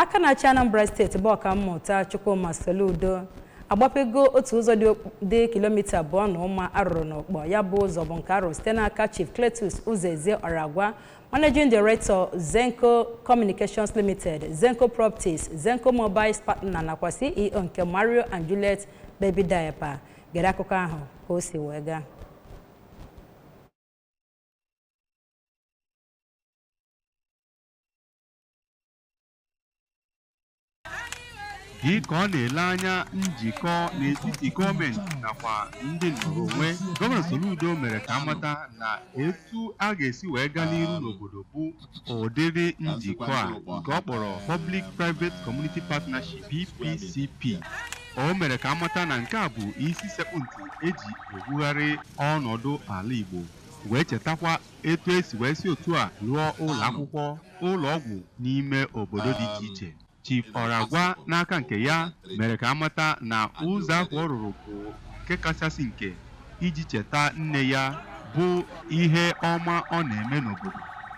Aka na-achị Anambra Steeti bụ Ọkammụta Chukwuma Soludo agbapego otu ụzọ dị kilomita 2 na ụma arụrụ n'Ụkpọ. Ya bụ ụzọ bụ nke arụrụ site n'aka Chief Cletus Uzoezie Oragwa, Managing Director, Zenco Communications Limited, Zenco Properties, Zenco Mobiles Partner nakwa CEO nke Mario and Juliet Baby Diaper. Gere akụkọ ahụ ka o si wee gaa. Dị ka ọ na-ele anya njikọ n'etiti gọọmenti nakwa ndị nnọrọ onwe, Gọvanọ Soludo mere ka amata na etu a ga-esi wee gaa n'iru n'obodo bụ ụdịrị njikọ a nke ọ kpọrọ Public Private Community Partnership, PPCP. O mere ka amata na nke a bụ isi sekpụ ntị eji ewugharị ọnọdụ ala Igbo, wee chetakwa etu esi wee si otu a lụọ ụlọ akwụkwọ, ụlọ ọgwụ n'ime obodo dị iche iche. Chief Oragwa n'aka nke ya mere ka amata na ụzọ ahụ ọ rụrụ bụ nke kachasị nke iji cheta nne ya bụ ihe ọma ọ na-eme n'obodo.